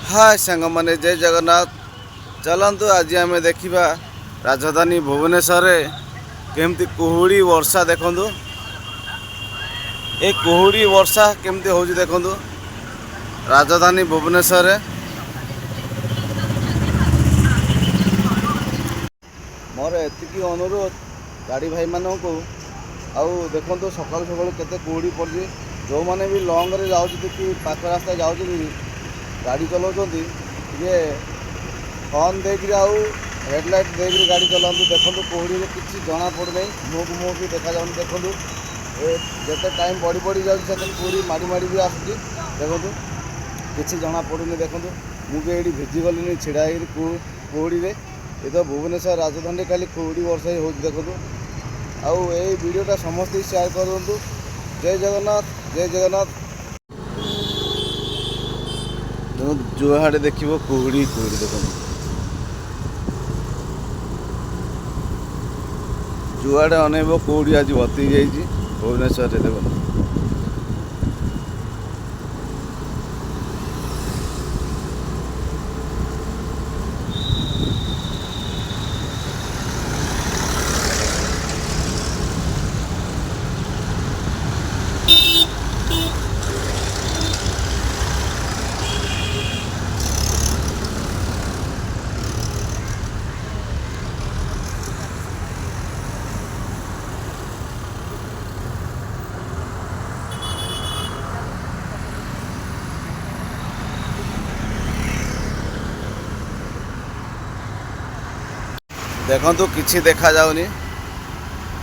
ହାଏ ସାଙ୍ଗମାନେ, ଜୟ ଜଗନ୍ନାଥ। ଚାଲନ୍ତୁ, ଆଜି ଆମେ ଦେଖିବା ରାଜଧାନୀ ଭୁବନେଶ୍ୱରରେ କେମିତି କୁହୁଡ଼ି ବର୍ଷା। ଦେଖନ୍ତୁ, ଏ କୁହୁଡ଼ି ବର୍ଷା କେମିତି ହେଉଛି ଦେଖନ୍ତୁ ରାଜଧାନୀ ଭୁବନେଶ୍ୱରରେ। ମୋର ଏତିକି ଅନୁରୋଧ ଗାଡ଼ି ଭାଇମାନଙ୍କୁ। ଆଉ ଦେଖନ୍ତୁ, ସକାଳୁ ସକାଳୁ କେତେ କୁହୁଡ଼ି ପଡ଼ିଛି। ଯେଉଁମାନେ ବି ଲଙ୍ଗରେ ଯାଉଛନ୍ତି କି ପାଖ ରାସ୍ତା ଯାଉଛନ୍ତି, ଗାଡ଼ି ଚଲାଉଛନ୍ତି, ଟିକେ ହର୍ନ ଦେଇକିରି ଆଉ ହେଡ଼ଲାଇଟ୍ ଦେଇକିରି ଗାଡ଼ି ଚଲାନ୍ତୁ। ଦେଖନ୍ତୁ, କୁହୁଡ଼ିରେ କିଛି ଜଣାପଡ଼ୁନାହିଁ, ମୁହଁକୁ ମୁହଁ ବି ଦେଖାଯାଉନି। ଦେଖନ୍ତୁ, ଏ ଯେତେ ଟାଇମ୍ ବଢ଼ି ବଢ଼ି ଯାଉଛି, ସେତେ କୁହୁଡ଼ି ମାଡ଼ି ମାଡ଼ି ବି ଆସୁଛି। ଦେଖନ୍ତୁ, କିଛି ଜଣାପଡ଼ୁନି। ଦେଖନ୍ତୁ, ମୁଁ ବି ଏଇଠି ଭିଜିଗଲିନି ଛିଡ଼ା ହେଇକିରି କୁହୁଡ଼ିରେ। ଏ ତ ଭୁବନେଶ୍ୱର ରାଜଧାନୀରେ ଖାଲି କୁହୁଡ଼ି ବର୍ଷା ହିଁ ହେଉଛି ଦେଖନ୍ତୁ। ଆଉ ଏଇ ଭିଡ଼ିଓଟା ସମସ୍ତେ ସେୟାର କରନ୍ତୁ। ଜୟ ଜଗନ୍ନାଥ, ଜୟ ଜଗନ୍ନାଥ। ଦେଖନ୍ତୁ, ଯୁଆଡ଼େ ଦେଖିବ କୁହୁଡ଼ି କୁହୁଡ଼ି। ଦେଖନ୍ତୁ, ଯୁଆଡ଼େ ଅନେଇବ କୁହୁଡ଼ି ଆଜି ଭର୍ତ୍ତି ହେଇଯାଇଛି ଭୁବନେଶ୍ୱରରେ। ଦେଖନ୍ତୁ। ଦେଖନ୍ତୁ, କିଛି ଦେଖାଯାଉନି।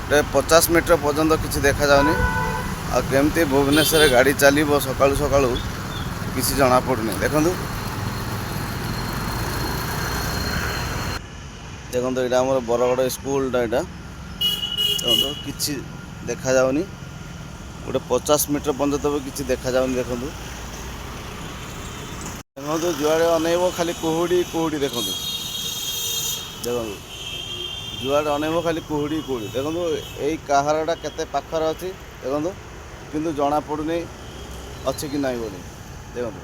ଗୋଟେ 50 ମିଟର ପର୍ଯ୍ୟନ୍ତ କିଛି ଦେଖାଯାଉନି। ଆଉ କେମିତି ଭୁବନେଶ୍ୱରରେ ଗାଡ଼ି ଚାଲିବ ସକାଳୁ ସକାଳୁ, କିଛି ଜଣାପଡ଼ୁନି। ଦେଖନ୍ତୁ, ଦେଖନ୍ତୁ, ଏଇଟା ଆମର ବରଗଡ଼ ସ୍କୁଲଟା ଏଇଟା। ଦେଖନ୍ତୁ, କିଛି ଦେଖାଯାଉନି। ଗୋଟେ 50 ମିଟର ପର୍ଯ୍ୟନ୍ତ ବି କିଛି ଦେଖାଯାଉନି। ଦେଖନ୍ତୁ, ଦେଖନ୍ତୁ, ଯୁଆଡ଼େ ଅନେଇବ ଖାଲି କୁହୁଡ଼ି କୁହୁଡ଼ି। ଦେଖନ୍ତୁ, ଦେଖନ୍ତୁ, ଯୁଆଡ଼େ ଅନେଇବ ଖାଲି କୁହୁଡ଼ି କୁହୁଡ଼ି। ଦେଖନ୍ତୁ, ଏଇ କାହାରଟା କେତେ ପାଖରେ ଅଛି ଦେଖନ୍ତୁ, କିନ୍ତୁ ଜଣାପଡ଼ୁନି ଅଛି କି ନାହିଁ ବୋଲି। ଦେଖନ୍ତୁ,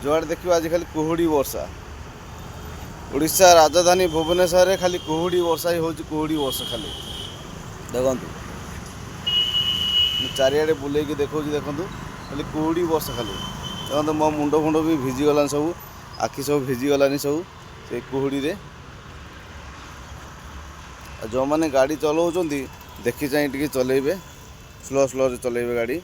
ଯୁଆଡ଼େ ଦେଖିବ ଆଜି ଖାଲି କୁହୁଡ଼ି ବର୍ଷା। ଓଡ଼ିଶା ରାଜଧାନୀ ଭୁବନେଶ୍ୱରରେ ଖାଲି କୁହୁଡ଼ି ବର୍ଷା ହିଁ ହେଉଛି, କୁହୁଡ଼ି ବର୍ଷା ଖାଲି। ଦେଖନ୍ତୁ, ମୁଁ ଚାରିଆଡ଼େ ବୁଲେଇକି ଦେଖାଉଛି। ଦେଖନ୍ତୁ, ଖାଲି କୁହୁଡ଼ି ବର୍ଷା ଖାଲି। ଦେଖନ୍ତୁ, ମୋ ମୁଣ୍ଡ ଫୁଣ୍ଡ ବି ଭିଜିଗଲାଣି ସବୁ, ଆଖି ସବୁ ଭିଜିଗଲାଣି ସବୁ ସେଇ କୁହୁଡ଼ିରେ। ଆଉ ଯେଉଁମାନେ ଗାଡ଼ି ଚଲାଉଛନ୍ତି, ଦେଖି ଚାହିଁ ଟିକେ ଚଲେଇବେ, ସ୍ଲୋ ସ୍ଲୋରେ ଚଲେଇବେ ଗାଡ଼ି।